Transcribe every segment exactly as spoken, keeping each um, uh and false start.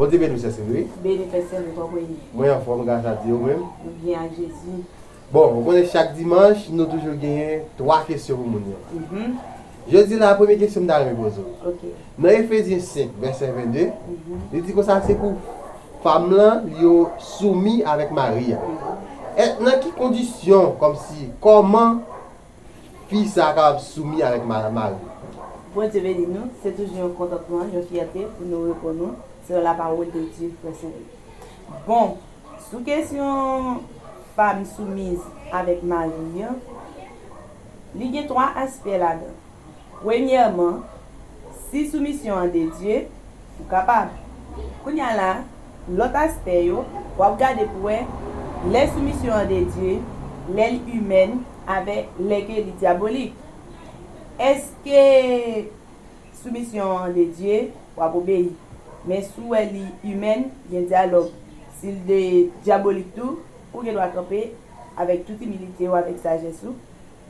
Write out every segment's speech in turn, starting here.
Bondye beni w, sè Sylvie. Beni, frè Sylvie, kòman w ye? Mwen anfòm, gras a Dye, ou menm? Nou byen ak Jezi. Bon, ou konnen chak dimanch, nou toujou genyen twa kesyon pou moun yo. Mhm. Jodi la, premye kesyon m ta renmen poze w. Ok. Nan Efezyen senk, vèsè vennde, Mhm. li di konsa se pou fanm lan yo soumi avèk mari a. E, nan ki kondisyon, kòmsi, kòman fi sa a kapab soumi avèk ma- mari? Bondye beni nou. Se toujou yon kontantman, yon fyète pou nou reponn ou selon lapawòl de Dye, frè Sylvie. Bon, sou kesyon fanm soumiz avèk mari an, li gen twa aspè ladan. Premyèman, si soumisyon an de Dye, ou kapab. Kounye a la, lòt aspè yo, w ap gade pou wè lè soumisyon an de Dye, lè l imèn, avè lè ke li dyabolik. Èske soumisyon an de Dye, w ap obeyi. Men si w wè li imèn, gen dyalòg. Si l de dyabolik tou, ou gen dwa kanpe avèk tout imilite w, avèk sajès ou,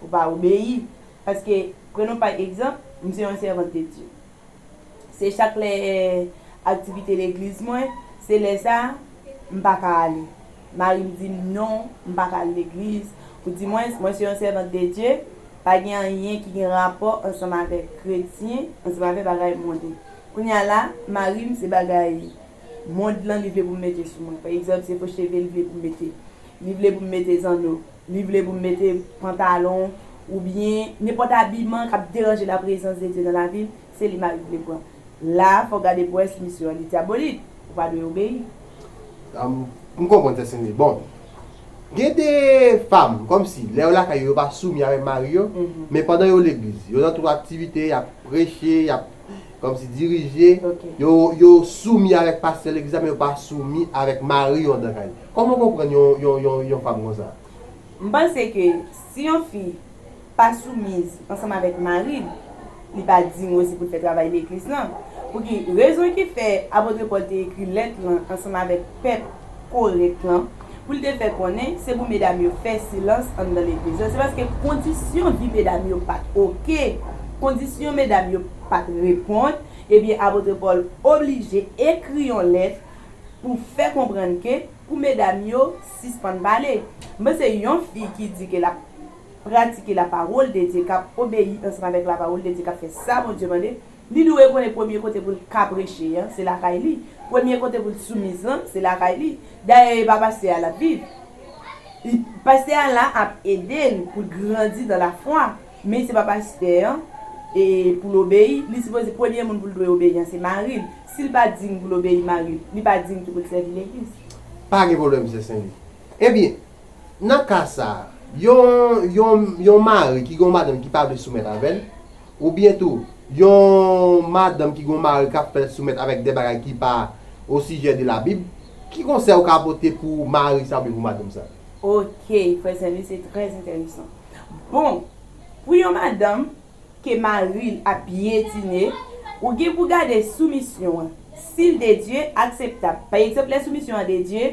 ou pa obeyi. Paske, pran nou pa egzanp, m se yon sèvant de Dye. Se chak lè aktivite legliz mwen, se lè sa a, m pa ka ale. Mari m di m non, m pa ka al legliz. Ou di mwen, mwen se yon sèvant de Dye, pa gen anyen ki gen rapò ansanm avèk kretyen, ansanm avèk bagay monn. Kounye a la, mari m se bagay monn lan li vle pou m mete sou mwen. Pa egzanp, se fo cheve li vle pou m mete. Li vle pou m mete zanno. Li vle pou m mete pantalon oubyen nenpòt abiman k ap deranje laprezans de Dye nan lavi m, se li mari m vle pran. La, fò w gade pou wè si misyon an li dyabolik. Ou pa dwe obeyi. Am, m konprann, sè Sylvie. Bon, gen de fanm, kòmsi, lè yo lakay yo, yo pa soumi avèk mari yo, Mhm. men pandan yo legliz, yo nan tout aktivite, y ap preche, y ap kòmsi dirije, Ok. yo, yo soumi avèk pastè legliz la, men yo pa soumi avèk mari yo anndan kay. Kòman w konprann yon, yon, yon, yon fanm konsa? M panse ke si yon fi pa soumiz ansanm avèk mari l, li pa diy osi pou l fè travay legliz lan. Pou ki rezon ki fè apot Pòl te ekri lèt lan ansanm avèk pèp Korent lan, pou l te fè konnen se pou medam yo fè silans anndan legliz yo? Se paske kondisyon vi medam yo pa t oke, kondisyon medam yo pa t reponn, ebyen apot Pòl oblije ekri yon lèt pou fè konprann ke pou medam yo sispann pale. M panse yon fi ki di ke l ap pratike lapawòl de Dye, k ap obeyi ansanm avèk lapawòl de Dye, k ap fè sa Bondye mande, li dwe konnen premye kote pou l ka preche an, se lakay li. Premye kote pou l soumiz lan, se lakay li. Dayè, e pa pastè a l ap viv. Pastè a la ap ede l pou l grandi dan lafwa, men se pa pastè an e pou l obeyi. Li sipoze premye moun pou l dwe obeyi an se mari l. Si l pa diy pou l obeyi mari l, li pa diy tou pou l sèvi legliz. Pa gen pwoblèm, sè Sylvie. Ebyen, nan ka sa a, yon, yon, yon mari ki gen yon madanm ki pa vle soumèt avè l, oubyen tou, yon madanm ki gen yon mari k ap fè l soumèt avèk de bagay ki pa o sijè de Labib, ki konsèy ou ka pote pou mari sa oubyen pou madanm sa? Ok, frè Sylvie, se trè enteresan. Bon, pou yon madanm ke mari l ap pyetine, ou gen pou gade soumisyon an. Si l de Dye, akseptab. Pa egzanp, lè soumisyon an de Dye,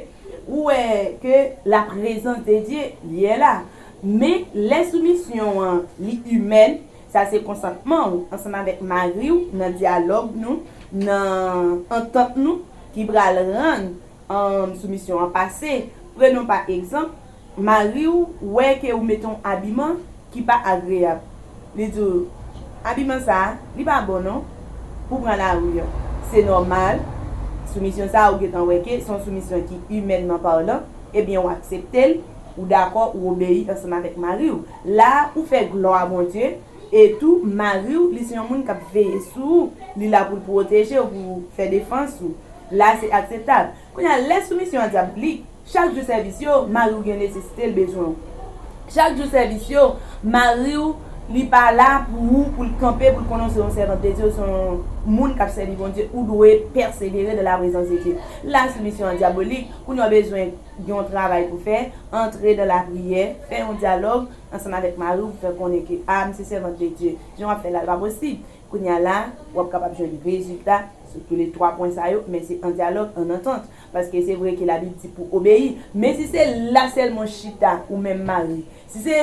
ou wè ke laprezans de Dye, li la. Men, lè soumisyon an, li imèn, sa se konsantman w ansanm avèk mari w nan dyalòg nou, nan antant nou ki pral rann, um, soumisyon an pase. Prenon pa egzanp, mari w wè ke ou mete yon abiman ki pa agreyab. Li di w, abiman sa a, li pa bon non, pou w pran lari an. Se nòmal, soumisyon sa a ou gentan wè ke se yon soumisyon ki imènman palan, ebyen ou aksepte l, ou dakò, ou obeyi ansanm avèk mari w. La a, ou fè glwa a Bondye, e tou, mari w, li se yon moun k ap veye sou ou, li la pou l pwoteje w, pou fè defans ou. La, se akseptab. Kounye a, lè soumisyon an dyabolik, chak jou sèvis yo, mari w gen nesesite, l bezwen w. Chak jou sèvis yo, mari w, li pa la pou ou, pou l kanpe, pou l konnen w se yon sèvant de Dye, w se yon moun k ap sèvi Bondye, ou dwe pèsevere dan laprezans de Dye. La, soumisyon an dyabolik, kounye a w bezwen gen yon travay pou fè, antre dan lapriyè, fè yon dyalòg ansanm avèk mari w pou fè konnen ke, a, m se sèvant de Dye, jan w ap fè la, l pa posib. Kounye a la, w ap kapab jwenn rezilta Tou le twa pwen sa yo, men se an dyalòg, an antant. Paske se vre ke Labib di pou obeyi. Men si se la sèlman w chita, ou menm mari, si se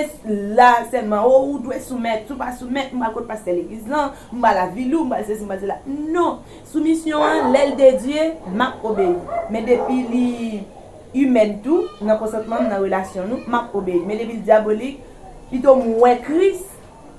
la sèlman, o, ou dwe soumèt, si w pa soumèt, m pral kot pastè legliz lan, m pral lavil ou, m pral sesi, m pral sela. Non! Soumisyon an, lè l de Dye, m ap obeyi. Men depi li imèn tou, nan konsantman m, nan relasyon nou, m ap obeyi. Men depi l dyabolik, pito m wè Kris,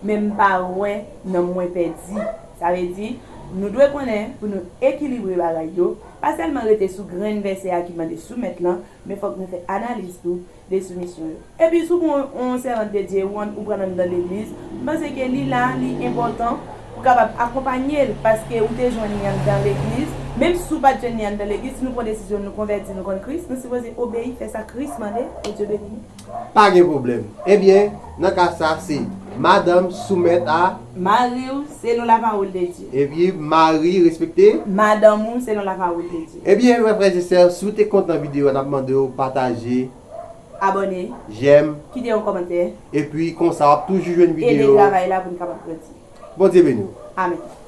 men m pa wè nanm mwen pèdi. Sa vle di, nou dwe konnen pou nou ekilibre bagay yo, pa sèlman rete sou grenn vèsè a ki mande soumèt lan, men fòk nou fè analiz tou de soumisyon yo. Epi si w gon yon sèvant de Dye ou, ou pran l anndan legliz, m panse ke li la, li enpòtan pou kapab akonpanye l, paske ou te jwenn li anndan legliz. Menm si w pa t jwenn li anndan legliz, si nou pran desizyon nou konvèti, nou konn Kris, nou sipoze obeyi, fè sa Kris mande, Bondye beni nou. Pa gen pwoblèm. Ebyen, nan ka sa, se madanm soumèt a. Mari w, selon lapawòl de Dye. Epi mari respekte. Madanm ou, selon lapawòl de Dye. Ebyen, mè frè e sè, si w te kontan videyo a, n ap mande w pataje, abòne, jèm, kite yon kòmantè. Epi konsa, w ap toujou jwenn videyo. Ede travay la pou n kapab grandi. Bondye beni w. Amèn.